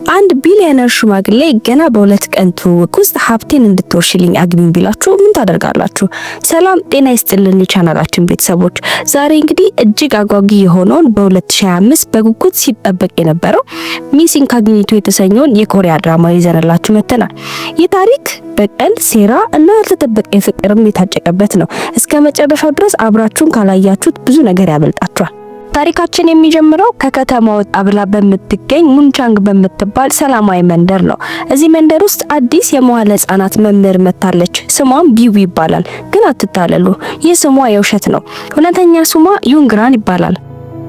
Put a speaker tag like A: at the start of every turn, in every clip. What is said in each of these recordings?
A: አንድ ቢሊዮነር ሽማግሌ ገና በ2 ቀን ትውውቅ ውስጥ ሀብቴን እንድትወርሽልኝ አግቢኝ ቢላችሁ ምን ታደርጋላችሁ? ሰላም ጤና ይስጥልን የቻናላችን ቤተሰቦች፣ ዛሬ እንግዲህ እጅግ አጓጊ የሆነውን በ2025 በጉጉት ሲጠበቅ የነበረው Miss Incognito የተሰኘውን የኮሪያ ድራማ ይዘንላችሁ መጥተናል። ይህ ታሪክ በቀል፣ ሴራ እና ያልተጠበቀ የፍቅርም የታጨቀበት ነው። እስከ መጨረሻው ድረስ አብራችሁን ካላያችሁት ብዙ ነገር ያመልጣችኋል። ታሪካችን የሚጀምረው ከከተማ ወጣ ብላ በምትገኝ ሙንቻንግ በምትባል ሰላማዊ መንደር ነው። እዚህ መንደር ውስጥ አዲስ የመዋለ ሕጻናት መምህር መጥታለች። ስሟም ቢዊ ይባላል። ግን አትታለሉ፣ ይህ ስሟ የውሸት ነው። እውነተኛ ስሟ ዩንግራን ይባላል።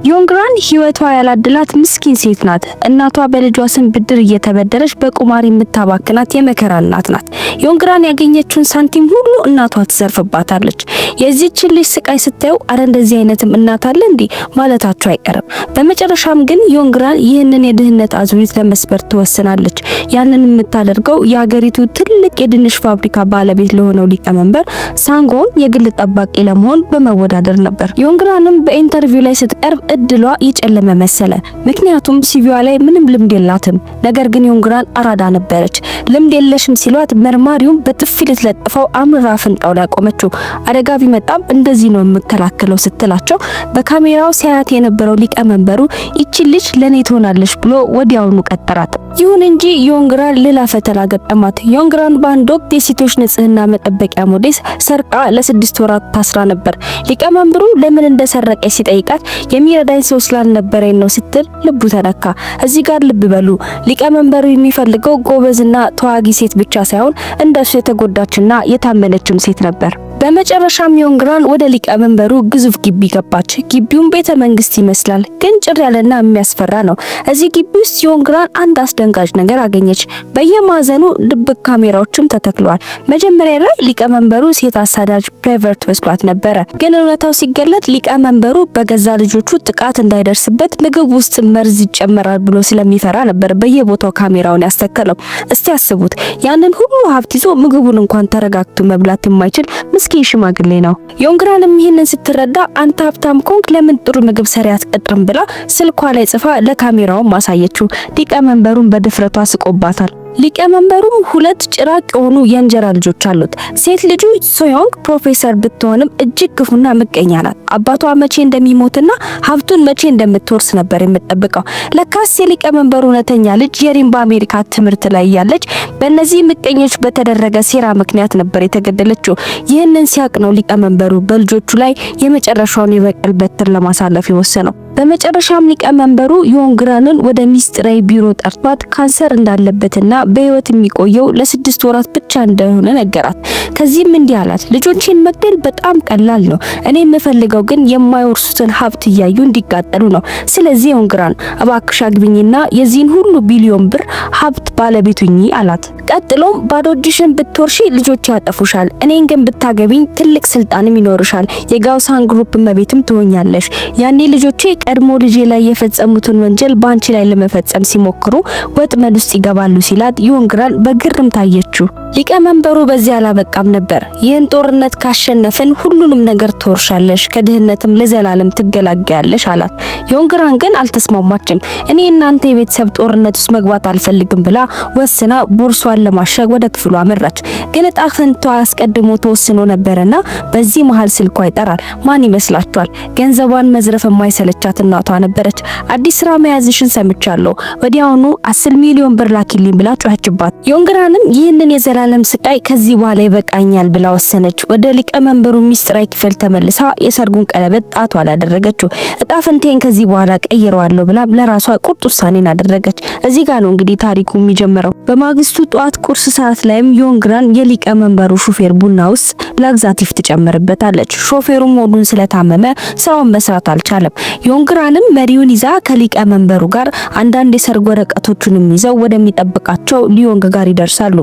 A: ዮንግራን ህይወቷ ያላደላት ምስኪን ሴት ናት። እናቷ በልጇ ስም ብድር እየተበደረች በቁማር የምታባክናት የመከራ እናት ናት። ዮንግራን ያገኘችውን ሳንቲም ሁሉ እናቷ ትዘርፍባታለች። የዚህችን ልጅ ስቃይ ስታዩ አረ እንደዚህ አይነትም እናት አለ እንዲህ ማለታቸው አይቀርም። በመጨረሻም ግን ዮንግራን ይህንን የድህነት አዙሪት ለመስበር ትወስናለች። ያንን የምታደርገው የሀገሪቱ ትልቅ የድንች ፋብሪካ ባለቤት ለሆነው ሊቀመንበር ሳንጎን የግል ጠባቂ ለመሆን በመወዳደር ነበር። ዮንግራንም በ interview ላይ ስትቀርብ እድሏ የጨለመ መሰለ። ምክንያቱም CV ዋ ላይ ምንም ልምድ የላትም። ነገር ግን ዮንግራን አራዳ ነበረች። ልምድ የለሽም ሲሏት መርማሪውም በጥፊ ልትለጥፈው አምርራ አፍንጫው ላይ ቆመችው። አደጋ ቢመጣም እንደዚህ ነው የምከላከለው ስትላቸው በካሜራው ሲያያት የነበረው ሊቀመንበሩ ይቺ ልጅ ለኔ ትሆናለች ብሎ ወዲያውኑ ቀጠራት። ይሁን እንጂ ዮንግራን ሌላ ፈተና ገጠማት። ዮንግራን በአንድ ወቅት የሴቶች ንጽህና መጠበቂያ ሞዴስ ሰርቃ ለ6 ወራት ታስራ ነበር። ሊቀመንበሩ ለምን እንደሰረቀች ሲጠይቃት የሚረዳኝ ሰው ስላልነበረኝ ነው ስትል ልቡ ተነካ። እዚህ ጋር ልብ በሉ። ሊቀመንበሩ የሚፈልገው ጎበዝና ተዋጊ ሴት ብቻ ሳይሆን እንደሱ የተጎዳችና የታመነችም ሴት ነበር። በመጨረሻም ዮንግራን ወደ ሊቀመንበሩ ግዙፍ ግቢ ገባች። ግቢውን ቤተ መንግስት ይመስላል፣ ግን ጭር ያለና የሚያስፈራ ነው። እዚህ ግቢ ውስጥ ዮንግራን አንድ አስደንጋጭ ነገር አገኘች። በየማዕዘኑ ድብቅ ካሜራዎችም ተተክለዋል። መጀመሪያ ላይ ሊቀመንበሩ ሴት አሳዳጅ pervert መስሏት ነበረ። ግን እውነታው ሲገለጥ ሊቀመንበሩ በገዛ ልጆቹ ጥቃት እንዳይደርስበት ምግብ ውስጥ መርዝ ይጨመራል ብሎ ስለሚፈራ ነበር በየቦታው ካሜራውን ያስተከለው። እስቲ አስቡት፣ ያንን ሁሉ ሀብት ይዞ ምግቡን እንኳን ተረጋግቶ መብላት የማይችል ምስኪን ሽማግሌ ነው። ዮንግራንም ይህንን ስትረዳ አንተ ሀብታም ከሆንክ ለምን ጥሩ ምግብ ሰሪ አትቀጥርም ብላ ስልኳ ላይ ጽፋ ለካሜራውም አሳየችው። ሊቀመንበሩም በድፍረቷ ስቆባታል። ሊቀመንበሩም ሁለት ጭራቅ የሆኑ የእንጀራ ልጆች አሉት። ሴት ልጁ ሶዮንግ ፕሮፌሰር ብትሆንም እጅግ ክፉና ምቀኛ ናት። አባቷ መቼ እንደሚሞትና ሀብቱን መቼ እንደምትወርስ ነበር የምትጠብቀው። ለካስ የሊቀመንበሩ እውነተኛ ልጅ የሪም በአሜሪካ ትምህርት ላይ እያለች በእነዚህ ምቀኞች በተደረገ ሴራ ምክንያት ነበር የተገደለችው። ይህንን ሲያቅ ነው ሊቀመንበሩ በልጆቹ ላይ የመጨረሻውን የበቀል በትር ለማሳለፍ የወሰነው። በመጨረሻም ሊቀመንበሩ ዮንግራንን ወደ ሚስጥራዊ ቢሮ ጠርቷት ካንሰር እንዳለበትና በህይወት የሚቆየው ለ6 ወራት ብቻ እንደሆነ ነገራት። ከዚህም እንዲህ አላት፣ ልጆቼን መግደል በጣም ቀላል ነው። እኔ የምፈልገው ግን የማይወርሱትን ሀብት እያዩ እንዲቃጠሉ ነው። ስለዚህ ዮንግራን፣ እባክሽ አግቢኝና የዚህን ሁሉ ቢሊዮን ብር ሀብት ባለቤት ሁኚ አላት። ቀጥሎም ባዶ እጅሽን ብትወርሺ ልጆቼ ያጠፉሻል፣ እኔን ግን ብታገቢኝ ትልቅ ስልጣንም ይኖርሻል፣ የጋውሳን ግሩፕ እመቤትም ትሆኛለሽ። ያኔ ልጆቼ ቀድሞ ልጄ ላይ የፈጸሙትን ወንጀል በአንቺ ላይ ለመፈጸም ሲሞክሩ ወጥመድ ውስጥ ይገባሉ ሲላት ዮንግራን በግርምት አየችው። ሊቀመንበሩ በዚህ አላበቃም ነበር። ይህን ጦርነት ካሸነፍን ሁሉንም ነገር ትወርሻለሽ፣ ከድህነትም ለዘላለም ትገላገያለሽ አላት። ዮንግራን ግን አልተስማማችም። እኔ እናንተ የቤተሰብ ጦርነት ውስጥ መግባት አልፈልግም ብላ ወስና ቦርሷን ለማሸግ ወደ ክፍሏ አመራች። ግን እጣ ፈንታዋ አስቀድሞ ተወስኖ ነበርና በዚህ መሃል ስልኳ ይጠራል። ማን ይመስላችኋል? ገንዘቧን መዝረፍ የማይሰለቻት እናቷ ነበረች። አዲስ ስራ መያዝሽን ሰምቻለሁ፣ ወዲያውኑ 10 ሚሊዮን ብር ላኪልኝ ብላ ጮኸችባት። ዮንግራንም ይህንን የዘላለም ስቃይ ከዚህ በኋላ ይበቃኛል ብላ ወሰነች። ወደ ሊቀመንበሩ ሚስጥራዊ ክፍል ተመልሳ የሰርጉን ቀለበት ጣቷ ላይ አደረገችው። እጣ ፈንታዬን ከዚህ በኋላ ቀይረዋለሁ ብላ ለራሷ ቁርጥ ውሳኔን አደረገች። እዚህ ጋር ነው እንግዲህ ታሪኩ የሚጀምረው። በማግስቱ ጠዋት ቁርስ ሰዓት ላይም ዮንግራን የሊቀመንበሩ ሹፌር ቡና ውስጥ laxative ትጨምርበታለች። ሾፌሩም ሆዱን ስለታመመ ስራውን መስራት አልቻለም። ዮንግራንም መሪውን ይዛ ከሊቀመንበሩ ጋር አንዳንድ የሰርግ ወረቀቶቹንም ይዘው ወደሚጠብቃቸው ሊዮንግ ጋር ይደርሳሉ።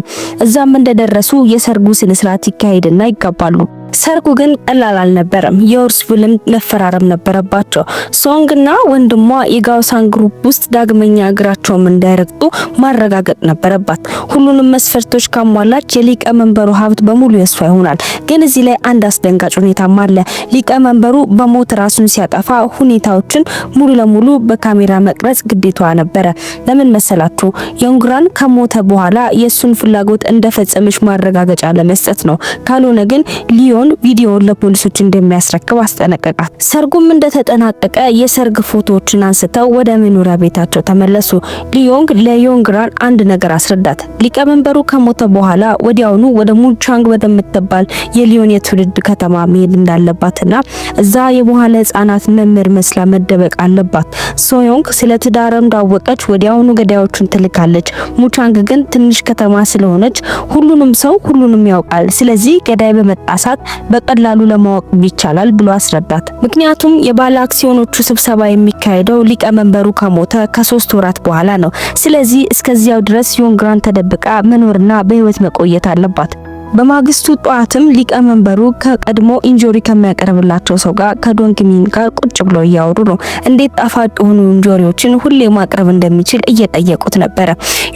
A: እዛም እንደደረሱ የሰርጉ ስነ ስርዓት ይካሄድና ይጋባሉ። ሰርጉ ግን ቀላል አልነበረም። የውርስ ውልም መፈራረም ነበረባቸው። ሶንግና ወንድሟ የጋውሳን ግሩፕ ውስጥ ዳግመኛ እግራቸውም እንዳይረግጡ ማረጋገጥ ነበረባት። ሁሉንም መስፈርቶች ካሟላች የሊቀመንበሩ ሀብት በሙሉ የሷ ይሆናል። ግን እዚህ ላይ አንድ አስደንጋጭ ሁኔታም አለ። ሊቀመንበሩ በሞት ራሱን ሲያጠፋ ሁኔታዎችን ሙሉ ለሙሉ በካሜራ መቅረጽ ግዴታዋ ነበረ። ለምን መሰላችሁ? ዮንግራን ከሞተ በኋላ የሱን ፍላጎት እንደፈጸመች ማረጋገጫ ለመስጠት ነው። ካልሆነ ግን ሊዮን ቪዲዮውን ለፖሊሶች እንደሚያስረክብ አስጠነቀቃት። ሰርጉም እንደተጠናቀቀ የሰርግ ፎቶዎችን አንስተው ወደ መኖሪያ ቤታቸው ተመለሱ። ሊዮንግ ለዮንግራን አንድ ነገር አስረዳት። ሊቀመንበሩ ከሞተ በኋላ ወዲያውኑ ወደ ሙቻንግ ወደምትባል የሊዮን የትውልድ ከተማ መሄድ እንዳለባትና እዛ የመዋለ ሕጻናት መምህር መስላ መደበቅ አለባት። ሶዮንግ ስለ ትዳር እንዳወቀች ወዲያውኑ ገዳዮቹን ትልካለች። ሙቻንግ ግን ትንሽ ከተማ ስለሆነች ሁሉንም ሰው ሁሉንም ያውቃል። ስለዚህ ገዳይ በመጣ ሰዓት በቀላሉ ለማወቅ ይቻላል ብሎ አስረዳት። ምክንያቱም የባለ አክሲዮኖቹ ስብሰባ የሚካሄደው ሊቀመንበሩ ከሞተ ከ3 ወራት በኋላ ነው። ስለዚህ እስከዚያው ድረስ ዮንግራን ተደብቃ መኖርና በህይወት መቆየት አለባት። በማግስቱ ጠዋትም ሊቀመንበሩ ከቀድሞ እንጆሪ ከሚያቀርብላቸው ሰው ጋር ከዶንግሚን ጋር ቁጭ ብለው እያወሩ ነው። እንዴት ጣፋጭ የሆኑ እንጆሪዎችን ሁሌ ማቅረብ እንደሚችል እየጠየቁት ነበረ።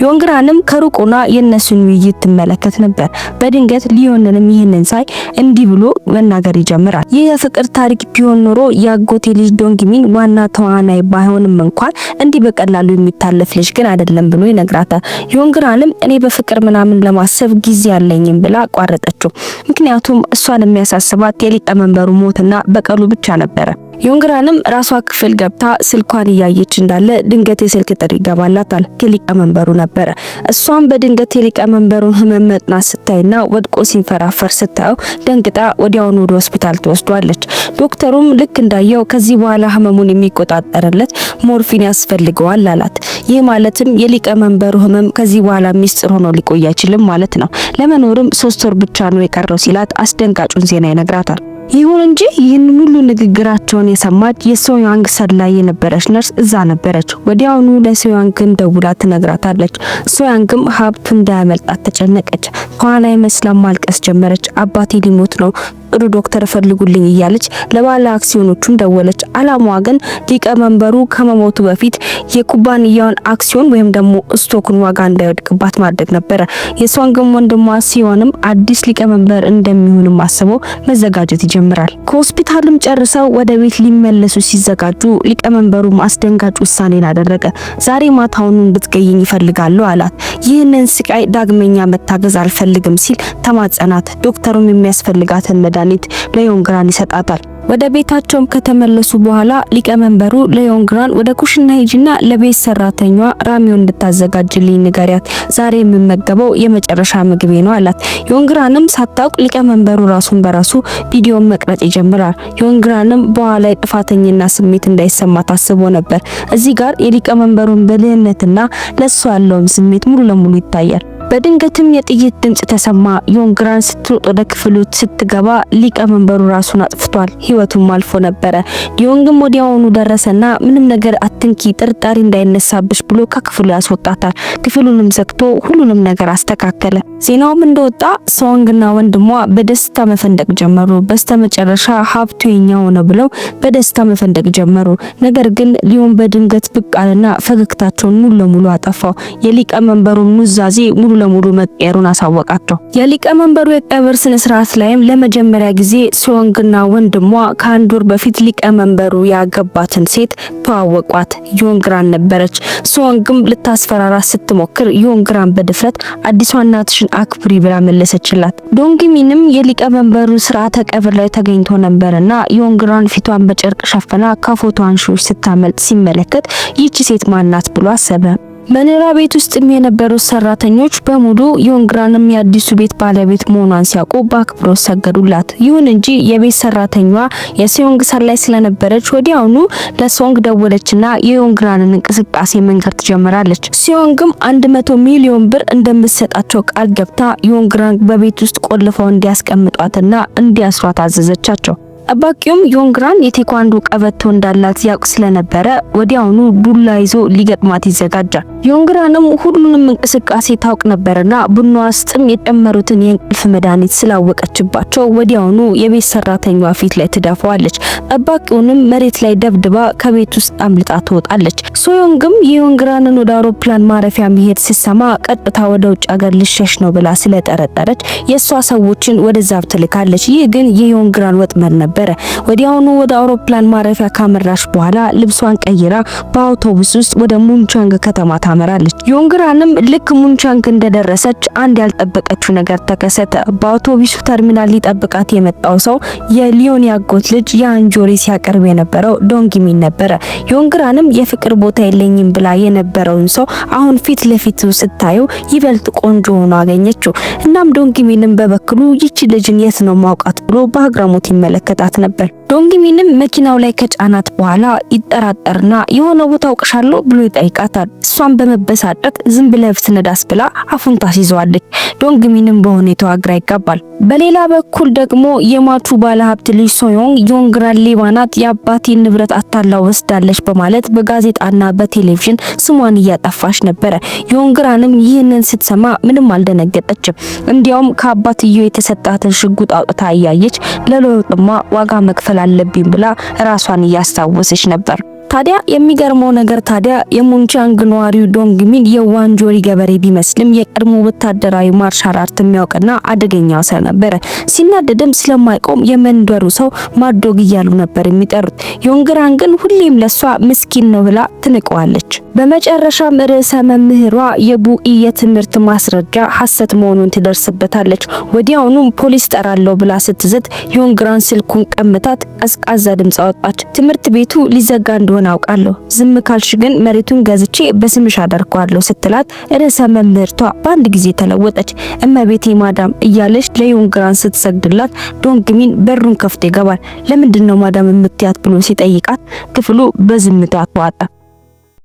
A: ዮንግራንም ከሩቅ ሆና የእነሱን ውይይት ትመለከት ነበር። በድንገት ሊዮንንም ይህንን ሳይ እንዲህ ብሎ መናገር ይጀምራል። ይህ የፍቅር ታሪክ ቢሆን ኖሮ የአጎቴ ልጅ ዶንግሚን ዋና ተዋናይ ባይሆንም እንኳን እንዲህ በቀላሉ የሚታለፍ ልጅ ግን አይደለም ብሎ ይነግራታል። ዮንግራንም እኔ በፍቅር ምናምን ለማሰብ ጊዜ አለኝም ብላ አቋረጠችው። ምክንያቱም እሷን የሚያሳስባት የሊቀመንበሩ ሞትና በቀሉ ብቻ ነበረ። ዮንግራንም ራሷ ክፍል ገብታ ስልኳን እያየች እንዳለ ድንገት የስልክ ጥሪ ይገባላታል። ከሊቀመንበሩ ነበረ። እሷም በድንገት የሊቀመንበሩን ህመም መጥናት ስታይና ወድቆ ሲንፈራፈር ስታየው ደንግጣ ወዲያውኑ ወደ ሆስፒታል ትወስዷለች። ዶክተሩም ልክ እንዳየው ከዚህ በኋላ ህመሙን የሚቆጣጠርለት ሞርፊን ያስፈልገዋል አላት። ይህ ማለትም የሊቀመንበሩ ህመም ከዚህ በኋላ ሚስጥር ሆኖ ሊቆይ አይችልም ማለት ነው። ለመኖርም 3 ወር ብቻ ነው የቀረው ሲላት አስደንጋጩን ዜና ይነግራታል። ይሁን እንጂ ይህን ሁሉ ንግግራቸውን የሰማች የሶያንግ ሰላይ የነበረች ነርስ እዛ ነበረች። ወዲያውኑ ለሶያንግም ደውላ ትነግራታለች። ሶያንግም ሀብቱ እንዳያመልጣት ተጨነቀች። ከኋላ መስላ ማልቀስ ጀመረች። አባቴ ሊሞት ነው፣ ጥሩ ዶክተር ፈልጉልኝ እያለች ለባለ አክሲዮኖቹም ደወለች። አላማዋ ግን ሊቀመንበሩ ከመሞቱ በፊት የኩባንያውን አክሲዮን ወይም ደግሞ stock ኡን ዋጋ እንዳይወድቅባት ማድረግ ነበረ። የሷንግም ወንድሟ ሲሆንም አዲስ ሊቀመንበር እንደሚሆንም አስበው መዘጋጀት ይጀምራል። ከሆስፒታልም ጨርሰው ወደ ቤት ሊመለሱ ሲዘጋጁ ሊቀመንበሩም አስደንጋጭ ውሳኔን አደረገ። ዛሬ ማታውኑ እንድትገይኝ ይፈልጋሉ አላት። ይህንን ስቃይ ዳግመኛ መታገዝ አልፈልግም ሲል ተማጸናት። ዶክተሩም የሚያስፈልጋትን መድኃኒት ለዮንግራን ይሰጣታል። ወደ ቤታቸውም ከተመለሱ በኋላ ሊቀመንበሩ ለዮንግራን ወደ ኩሽና ሂጂና ለቤት ሰራተኛዋ ራሚዮን እንድታዘጋጅልኝ ንገሪያት፣ ዛሬ የምመገበው የመጨረሻ ምግቤ ነው አላት። ዮንግራንም ሳታውቅ ሊቀመንበሩ ራሱን በራሱ ቪዲዮን መቅረጽ ይጀምራል። ዮንግራንም በኋላ የጥፋተኝነት ስሜት እንዳይሰማ ታስቦ ነበር። እዚህ ጋር የሊቀመንበሩን ብልህነትና ለሷ ያለውን ስሜት ሙሉ ለሙሉ ይታያል። በድንገትም የጥይት ድምጽ ተሰማ። ዮንግራን ስትሮጥ ወደ ክፍሉ ስትገባ ሊቀመንበሩ ራሱን አጥፍቷል። ህይወቱም አልፎ ነበረ። ዲዮንግም ወዲያውኑ ደረሰና ምንም ነገር አትንኪ፣ ጥርጣሬ እንዳይነሳብሽ ብሎ ከክፍሉ ያስወጣታል። ክፍሉንም ዘግቶ ሁሉንም ነገር አስተካከለ። ዜናውም እንደወጣ ሶንግና ወንድሟ በደስታ መፈንደቅ ጀመሩ። በስተመጨረሻ ሀብቱ የኛ ሆነ ብለው በደስታ መፈንደቅ ጀመሩ። ነገር ግን ሊዮን በድንገት ብቅ አለና ፈገግታቸውን ሙሉ ለሙሉ አጠፋው። የሊቀመንበሩን ኑዛዜ ሙሉ ለሙሉ መቀየሩን አሳወቃቸው። የሊቀመንበሩ የቀብር ስነ ስርዓት ላይም ለመጀመሪያ ጊዜ ሶንግና ወንድሟ ከአንድ ወር በፊት ሊቀመንበሩ ያገባትን ሴት ተዋወቋት። ዮንግራን ነበረች። ሶንግም ልታስፈራራት ስትሞክር ዮንግራን በድፍረት አዲሷ እናትሽን አክብሪ ብላ መለሰችላት። ዶንግሚንም የሊቀመንበሩ ስርዓተ ቀብር ላይ ተገኝቶ ነበርና ዮንግራን ፊቷን በጨርቅ ሸፍና ከፎቶ አንሺዎች ስታመልጥ ሲመለከት ይህቺ ሴት ማናት ብሎ አሰበ። መኖሪያ ቤት ውስጥም የነበሩት ሰራተኞች በሙሉ ዮንግራንም የአዲሱ ቤት ባለቤት መሆኗን ሲያውቁ በአክብሮት ሰገዱላት። ይሁን እንጂ የቤት ሰራተኛዋ የሶንግ ሰላይ ስለነበረች ወዲያውኑ ለሶንግ ደወለችና የዮንግራንን እንቅስቃሴ መንገር ትጀምራለች። ሲዮንግም 100 ሚሊዮን ብር እንደምትሰጣቸው ቃል ገብታ ዮንግራን በቤት ውስጥ ቆልፈው እንዲያስቀምጧትና እንዲያስሯት አዘዘቻቸው። ጠባቂውም ዮንግራን የቴኳንዶ ቀበቶ እንዳላት ያውቅ ስለነበረ ወዲያውኑ ዱላ ይዞ ሊገጥማት ይዘጋጃል። ዮንግራንም ሁሉንም እንቅስቃሴ ታውቅ ነበርና ቡና ውስጥም የጨመሩትን የእንቅልፍ መድኃኒት ስላወቀችባቸው ወዲያውኑ የቤት ሰራተኛዋ ፊት ላይ ትደፋዋለች። ጠባቂውንም መሬት ላይ ደብድባ ከቤት ውስጥ አምልጣ ትወጣለች። ሶዮንግም የዮንግራንን ወደ አውሮፕላን ማረፊያ መሄድ ሲሰማ ቀጥታ ወደ ውጭ ሀገር ልሸሽ ነው ብላ ስለጠረጠረች የሷ ሰዎችን ወደዛ ትልካለች። ይህ ግን የዮንግራን ወጥመድ ነበረ። ወዲያውኑ ወደ አውሮፕላን ማረፊያ ካመራች በኋላ ልብሷን ቀይራ በአውቶቡስ ውስጥ ወደ ሙንቻንግ ከተማ ታመራለች። ዮንግራንም ልክ ሙንቻንግ እንደደረሰች አንድ ያልጠበቀችው ነገር ተከሰተ። በአውቶቡሱ ተርሚናል ሊጠብቃት የመጣው ሰው የሊዮን ያጎት ልጅ የአንጆሪ ሲያቀርብ የነበረው ዶንግሚን ነበረ። ዮንግራንም የፍቅር ቦታ የለኝም ብላ የነበረውን ሰው አሁን ፊት ለፊቱ ስታየው ይበልጥ ቆንጆ ሆኖ አገኘችው። እናም ዶንግሚንም በበኩሉ ይቺ ልጅን የት ነው ማውቃት ብሎ በአግራሞት ይመለከታት ነበር። ዶንግሚንም መኪናው ላይ ከጫናት በኋላ ይጠራጠርና የሆነ ቦታ አውቅሻለሁ ብሎ ይጠይቃታል። እሷን በመበሳጨት ዝም ብለህ ብትነዳስ ብላ አፉን ታስይዘዋለች። ዶንግሚንም በሁኔታው ግራ ይጋባል። በሌላ በኩል ደግሞ የሟቹ ባለሀብት ልጅ ሶዮንግ ዮንግራን ሌባ ናት፣ የአባቴን ንብረት አታላ ወስዳለች በማለት በጋዜጣና በቴሌቪዥን ስሟን እያጠፋች ነበረ። ዮንግራንም ይህንን ስትሰማ ምንም አልደነገጠችም። እንዲያውም ከአባትየው የተሰጣትን ሽጉጥ አውጥታ እያየች ለለውጥማ ዋጋ መክፈል አለብኝ ብላ ራሷን እያስታወሰች ነበር። ታዲያ የሚገርመው ነገር ታዲያ የሙንቻንግ ነዋሪው ዶንግሚን የዋንጆሪ ገበሬ ቢመስልም የቀድሞ ወታደራዊ martial art የሚያውቅና አደገኛ ሰው ነበረ። ሲናደድም ስለማይቆም የመንደሩ ሰው Mad Dog እያሉ ነበር የሚጠሩት። ዮንግራን ግን ሁሌም ለሷ ምስኪን ነው ብላ ትንቀዋለች። በመጨረሻም ርዕሰ መምህሯ የቡኢ የትምህርት ማስረጃ ሐሰት መሆኑን ትደርስበታለች። ወዲያውኑም ፖሊስ ጠራለሁ ብላ ስትዝት ዮንግራን ስልኩን ቀምታት ቀዝቃዛ ድምጽ አወጣች። ትምህርት ቤቱ ሊዘጋ እንደሆነ አውቃለሁ፣ ዝም ካልሽ ግን መሬቱን ገዝቼ በስምሽ አደርገዋለሁ ስትላት ርዕሰ መምህርቷ በአንድ ጊዜ ተለወጠች። እመቤቴ ማዳም እያለች ለዮንግራን ስትሰግድላት ዶንግሚን በሩን ከፍቶ ይገባል። ለምንድን ነው ማዳም የምትያት ብሎ ሲጠይቃት ክፍሉ በዝምታ ተዋጠ።